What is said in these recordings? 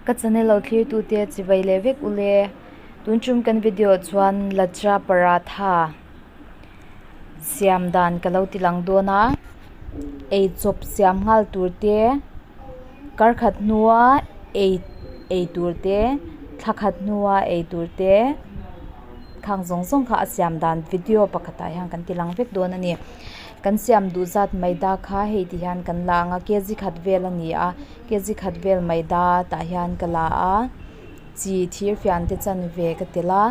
Ka channel lo thlir tute chibai leh vek ule. Tun tum kan video chuan Lachha Paratha siam dan ka lo ti lang dawn a. Eichawp siam nghal tur te karkhat hnua ei ei tur te thla khat hnua ei tur te khang zawng zawng kha a siam dan video pakhatah hian kan ti lang vek dawn a ni. Kan siam duh zat maida kha hei ti hian kan la ang a kg khat vel a ni a kg khat vel maida tah hian ka la a chi thir fian te chanve ka tel a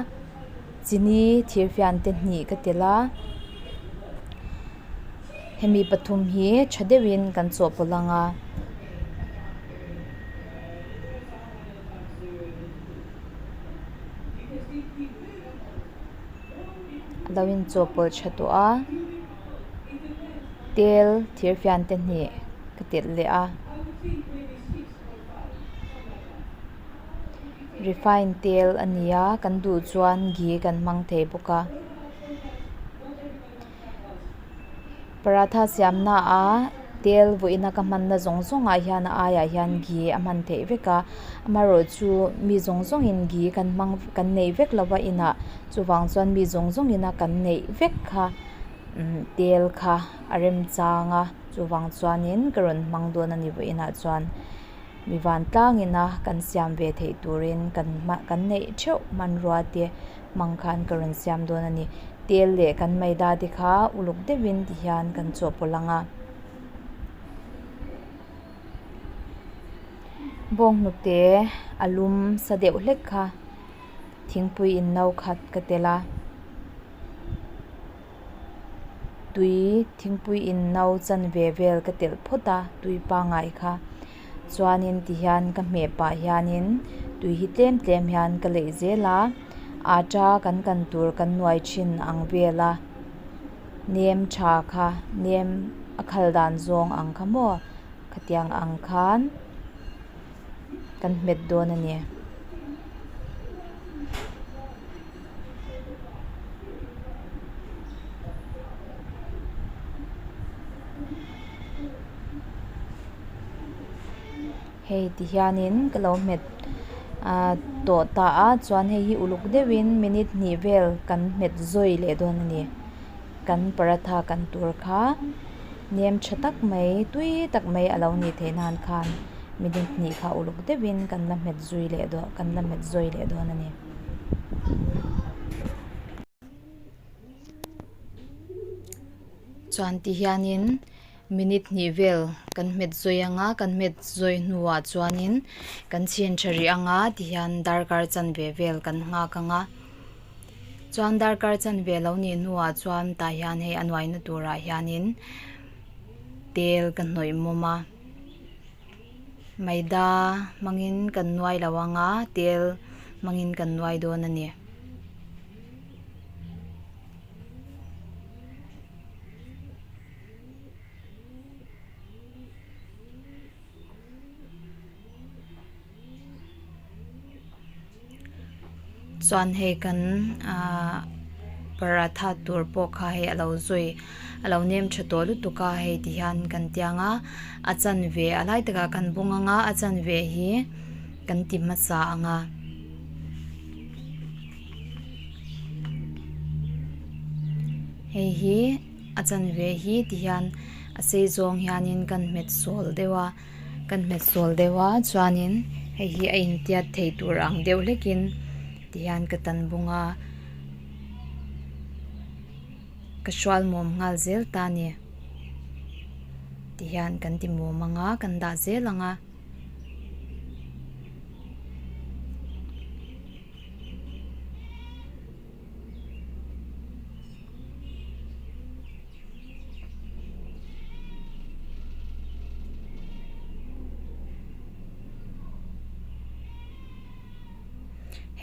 chini thir fian te hnih ka tel a hemi pathum hi tha deuhin kan chawhpawlh ang a. A lo inchawhpawlh tha tawh a tel thir fian te hnih ka telh leh a refine tel a ni a kan duh chuan ghee kan hmang thei bawk a paratha siam naah tel vawiina ka hmanna zawng zawngah hian a aiah hian ghee a hman theih vek a amaherawhchu mi zawng zawngin ghee kan hmang kan nei vek lo va inah chuvang chuan mi zawng zawngin a kan neih vek kha umm tel kha a remchang a chuvang chuanin ka rawn hmang dawn a ni vawiinah chuan mi vantlangin a kan siam ve theih turin kan hma kan neih theuh hmanrua te hmang khan ka rawn siam dawn a ni. Tel leh kan maida te kha uluk deuhin ti hian kan chawhpawlh ang a. Bawnghnute a lum sa deuh hlek kha thingpui in no khat ka tel a. Tui thingpui in no chanve vel ka telh phawt a tui pangngai kha. Chuanin tihian ka hmeh pah hianin tui hi tlem tlem hian ka leih zel a atta kan kan tur kan nuai thin ang vel a nem tha kha nem a khal dan zawng ang kha maw khatiang ang khan kan hmet dawn a ni. Hei ti hianin ka lo hmet ah tawh ta a chuan hei hi uluk deuhin minute hnih vel kan hmet zawi leh dawn a ni kan paratha kan tur kha nem tha tak mai tui tak mai a lo nih theih nan khan minute hnih kha uluk deuhin kan la hmet zui leh dawn kan la hmet zawi leh dawn a ni. Chuan ti hianin minute hnih vel kan hmet zawi ang a kan hmet zawi hnuah chuanin kan chhin tha rih ang a tihian darkar chanve vel kan nghak ang a chuan darkar chanve lo nih hnuah chuan tah hian hei a nuaina turah hianin tel ka hnawih mawm a maida hmangin kan nuai lo ang a tel hmangin kan nuai dawn a ni. Chuan hei kan ahh paratha tur pawh kha hei a lo zui a lo nem tha tawh lutuk a hei ti hian kan tiang a a chanve a lai takah kan bawng ang a a chanve hi kan ti hmasa ang a. Hei hi a chanve hi ti hian a sei zawng hianin kan hmet sawl deuh a kan hmet sawl deuh a chuanin hei hi a intiat thei tur ang deuh hlekin ti hian ka tan bung a ka hrual muam nghal zel ta a ni ti hian kan ti muam ang a kan dah zel ang a.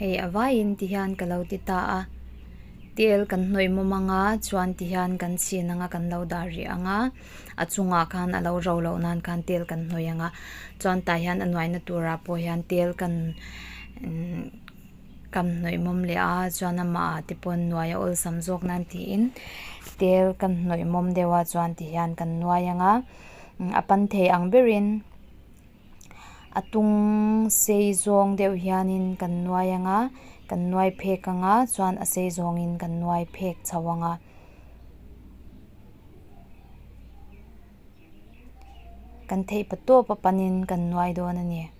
Hei a vaiin ti hian ka lo ti ta a tel kan hnawih mawm ang a chuan ti hian kan chhin ang a kan lo dah rih ang a. A chungah khan a lo ro loh nan khan tel kan hnawih ang a chuan tah hian a nuaina turah pawh hian tel kan imm kan hnawih mawm leh a chuan amah ah te pawn nuai a awlsam zawk nan tiin tel kan hnawih mawm deuh a chuan ti hian kan nuai ang a a pan thei ang berin a tung. Sei zawng deuh hianin kan nuai ang a kan nuai phek ang a chuan a sei zawngin kan nuai phek chho ang a. Kan theih pa tawp a panin kan nuai dawn a ni.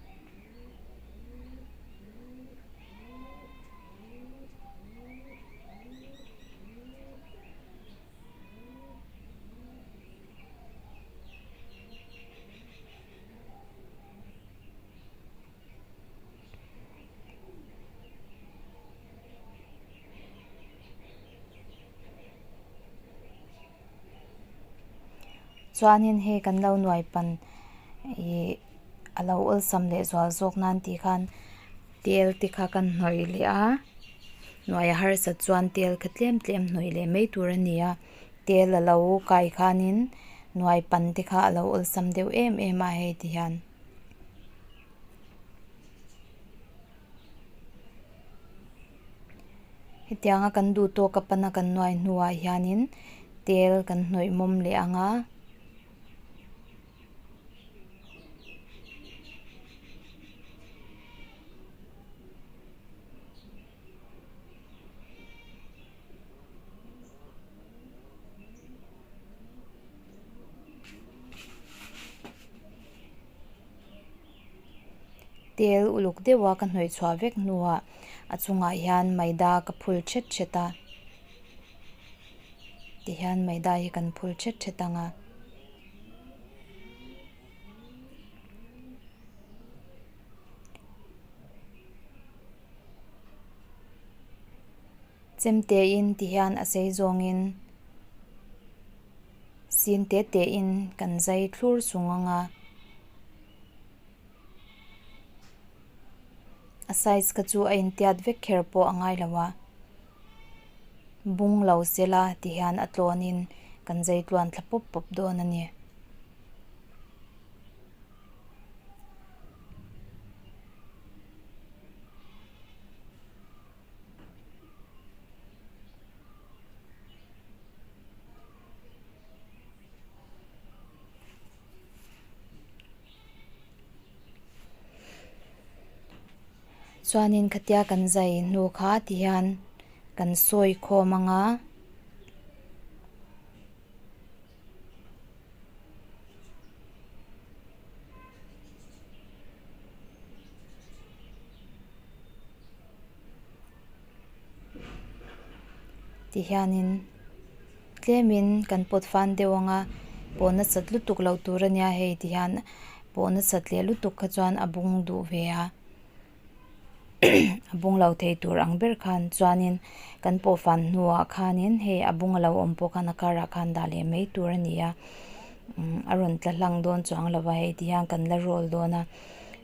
Chuanin hei kan lo nuai pan ih a lo awlsam leh zual zawk nan tih khan tel te kha kan hnawih leh a nuai a harsat chuan tel kha tlem tlem hnawih leh mai tur a ni a tel a lo kai khanin nuai pan te kha a lo awlsam deuh em em a hei ti hian. Hetianga kan duh tawk a pana kan nuai hnuah hianin tel kan hnawih mawm leh ang a. Tel uluk deuha ka hnawih chhuah vek hnuah a chungah hian maida ka phul thet thet a tihian maida hi kan phul thet thet ang a. Chemte in ti hian a sei zawngin sin te te in kan zai thlur sung ang a a size kha chu a intiat vek kher pawh a ngai lo a bung lo sela ti hian a tlawn in kan zai tluan thla pawp pawp dawn a ni. Chuanin khatia kan zai hnu kha tihian kan sawi khawm ang a. Ti hianin tlemin kan pawt fan deuh ang a pawh nasat lutuk loh tur a nia hei ti hian pawh nasat leh lutuk kha chuan a bung duh ve a a bung lo thei tur ang ber khan chuanin kan pawh fan hnuah khanin hei a bung a lo awm pawh khan a karah khan dah leh mai tur a ni a a rawn tla hlang dawn chuang lo va hei ti hian kan la roll dawn a.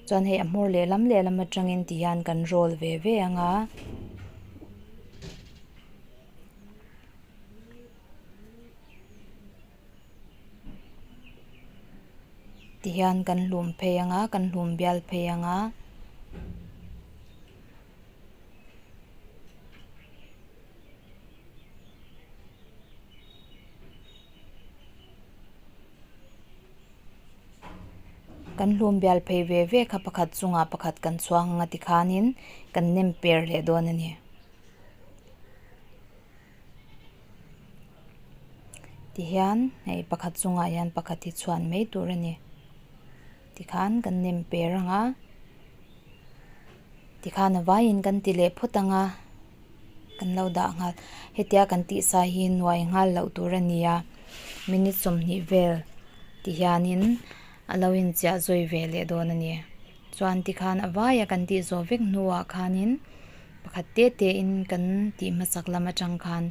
Chuan hei a hmawr lehlam lehlam atangin ti hian kan roll ve ve ang a. Ti hian kan hlum phei ang a kan hlum bial phei ang a. Kan hlum bial phei ve ve kha pakhat chungah pakhat kan chhuang ang a tikhanin kan nem per leh dawn a ni. Tihian hei pakhat chungah hian pakhat hi chhuan mai tur a ni. Tikhan kan nem per ang a, tikhan a vaiin kan ti leh phawt ang a. Kan lo dah nghal hetia kan tih sa hi nuai nghal loh tur a ni a minute 20 vel ti hianin a lo inchiah zawi ve leh dawn a ni chuan tikhan a vaia kan tih zawh vek hnuah khanin pakhat te te in kan tih hmasak lam atang khan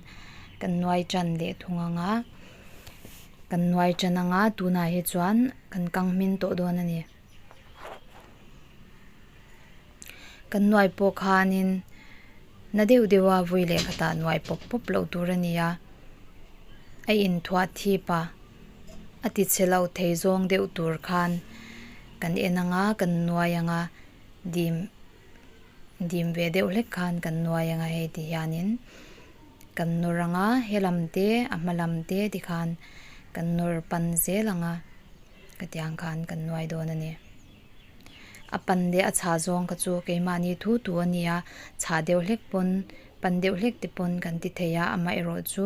kan nuai tan leh thung ang a kan nuai tan ang a tunah hi chuan kan kang hmin tawh dawn a ni. Kan nuai pawh khanin na deuh deuh a vui leh khatah nuai pawp pawp loh tur a ni a, a inthuah thip a, a ti chhe lo thei zawng deuh tur khan kan en ang a, kan nuai ang a, dim dim ve deuh hlek khan kan nuai ang a hei ti hianin kan nawr ang a, he lam te a hma lam te tikhan kan nawr pan zel ang a. Ka tiang khan kan nuai dawn a ni. A pan leh a chhah zawng kha chu keimahni thu thu a nia chhah deuh hlek pawn pan deuh hlek te pawn kan ti thei a amaherawh chu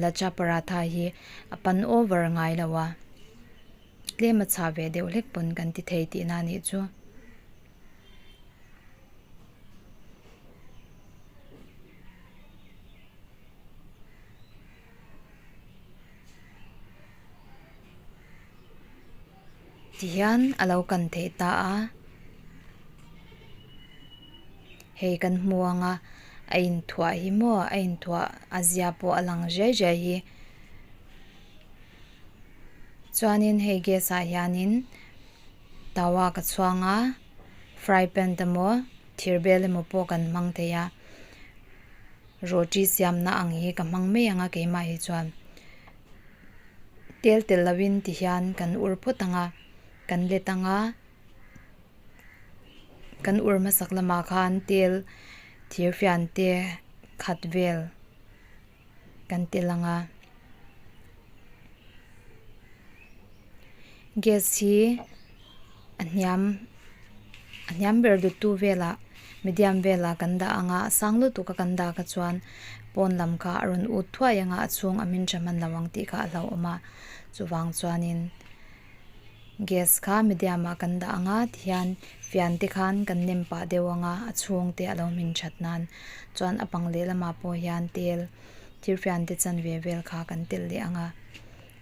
lachha paratha hi a pan over ngai lo a tlem a chhah ve deuh hlek pawn kan ti thei tihna a nih chu. Tihian a lo kan theih ta a hei kan hmu ang a a inthuah hi maw a inthuah a zia pawh a lang riai riai hi chuanin hei gas ah hianin tawa ka chhuang a fry pan te maw thir bel emaw pawh kan hmang thei a roti siamna ang hi ka hmang mai ang a keimah hi chuan. Tel tel lovin ti hian kan ur phawt ang a, kan let ang a, kan ur hmasak lamah khan tel thir fian te khat vel kan tel ang a. Gas hi a hniam a hniam ber dawttu velah medium velah kan dah ang a, a sang lutuk a kan dah kha chuan pawn lam kha a rawn ut thuai ang a, a chhung a hmin tha hman lo ang tih kha a hlauhawm a, chuvang chuanin gas kha medium ah kan dah ang a tihian fian te khan kan nem pah deuh ang a, a chhung te a lo hmin that nan chuan a pang lehlamah pawh hian tel thir fian te chanve vel kha kan telh leh ang a.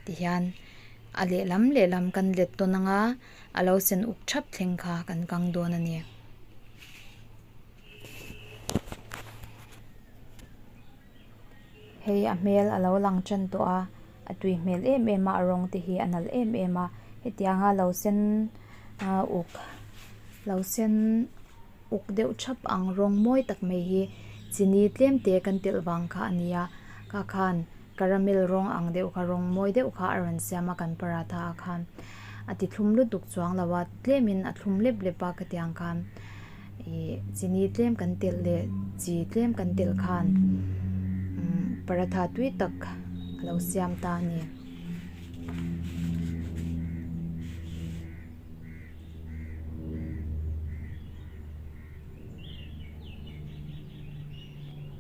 Tihian a lehlam lehlam kan let tawn ang a, a lo sen uk thap thleng kha kan kang dawn a ni. Hei a hmel a lo lang tan tawh a, a tui hmel em em a, a rawng te hi a nalh em em a, hetianga lo sen ah uk lo sen uk deuh thap ang rawng mawi tak mai hi chini tlem te kan telh vang kha a ni a, kha khan. Caramel rawng ang deuh kha rawng mawi deuh kha a rawn siam a kan paratha ah khan a ti thlum lutuk chuang lo a tlemin a thlum lep lep a khatiang khan ih chini tlem kan telh leh chi tlem kan telh khan umm paratha tui tak a lo siam ta a ni.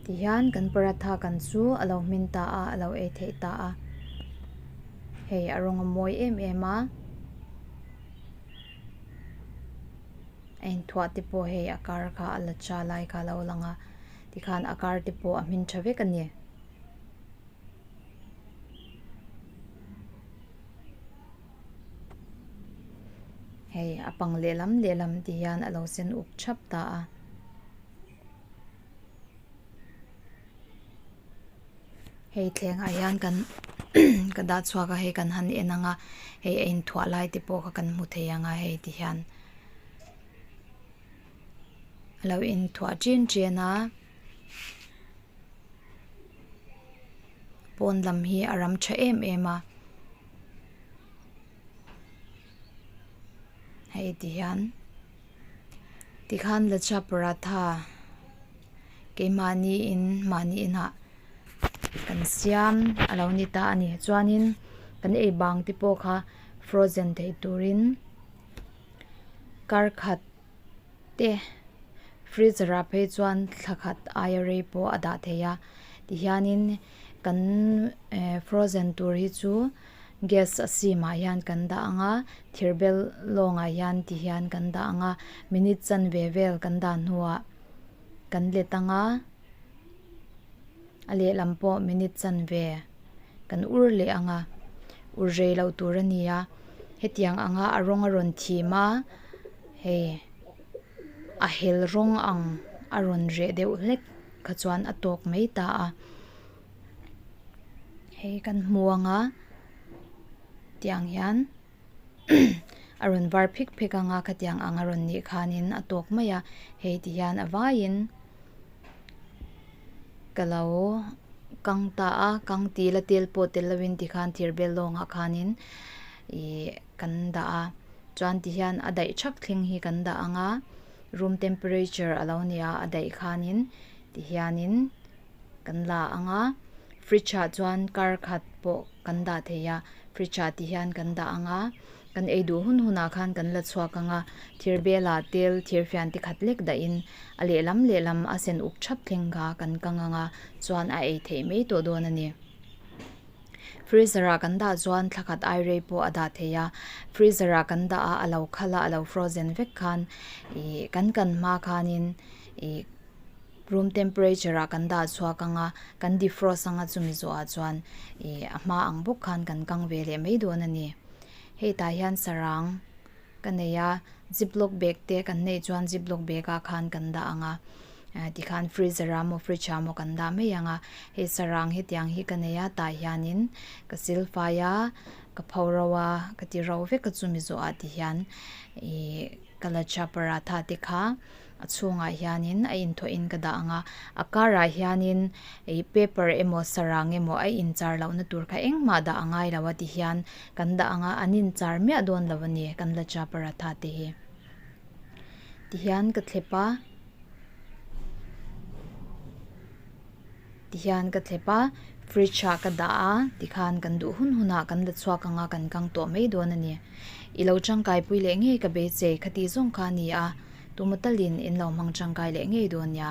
Tihian kan paratha kan chu a lo hmin ta a a lo ei theih ta a hei a rawng a mawi em em a a inthuah te pawh hei a kar kha a la cha lai kha a lo lang a tikhan a kar te pawh a hmin tha vek a ni. Hei a pang lehlam lehlam ti hian a lo sen uk thap ta a. Hei thlengah hian kan ka dah chhuak a hei kan han en ang a hei a inthuah lai te pawh kha kan hmu thei ang a hei ti hian a lo inthuah chen chen a pawn lam hi a ram tha em em a hei ti hian. Tikhan Lachha Paratha keimahni in mahni inah kan siam a lo ni ta a ni. Chuanin kan ei bang te pawh kha frozen theih turin kar khat te freezer ah phei chuan thla khat aia rei pawh a dah thei a. Tihianin kan eh frozen tur hi chu. Gas a sim ah hian kan dah ang a thir bel lawng ah hian ti hian kan dah ang a minute chanve vel kan dah hnuah kan let ang a a lehlam pawh minute chanve kan ur leh ang a ur rei loh tur a ni a hetiang anga a rawng a rawn thim a hei a hel rawng ang a rawn reh deuh hlek kha chuan a tawk mai ta a. Hei kan hmu ang a tiang hian a rawn var phek phek ang a khatiang ang a rawn nih khanin a tawk mai a hei ti hian a vaiin ka lo kang ta a kang tih la tel pawh tel lovin tikhan thir bel lawngah khanin ih kan dah a chuan tihian a daih thak thleng hi kan dah ang a room temperature a lo ni a a daih khanin tihianin. Kan la ang a fridge ah chuan kar khat pawh kan dah thei a fridge ah ti hian kan dah ang a. Kan ei duh hun hunah khan kan la chhuak ang a, thir belah tel thir fian te khat lek dahin a lehlam lehlam a sen uk thap thleng kha kan kang ang a, chuan a ei theih mai tawh dawn a ni. Freezer ah kan dah chuan thla khat ai rei pawh a dah thei a, freezer ah kan dah a, a lo khal a, a lo frozen vek khan ih kan kan hma khanin ih room temperature ah kan dah chhuak ang a, kan defrost ang a chumi zawhah chuan ih a hma ang bawk khan kan kang ve leh mai dawn a ni. Hei tah hian sarang ka nei a, ziplock bag te kan neih chuan ziplock bag ah khan kan dah ang a, tikhan freezer ah maw fridge ah maw kan dah mai ang a, hei sarang hetiang hi ka nei a tah hianin ka silfai a, ka pho ro a, ka ti ro vek a chumi zawhah tihian ih ka lachha paratha te kha a chhungah hianin a inthawhin ka dah ang a, a karah hianin ih paper emaw sarang emaw a inchar lohna tur kha engmah dah a ngai lo a ti hian kan dah ang a, an inchar miah dawn lo a ni kan lachha paratha te hi tihian ka thlep a tihian ka thlep a fridge ah ka dah a tikhan kan duh hun hunah kan la chhuak ang a kan kang tawh mai dawn a ni i lo tangkai pui leh ngei ka beisei khati zawng kha a ni a tuma talin in lo hmang tangkai leh ngei dawn nia.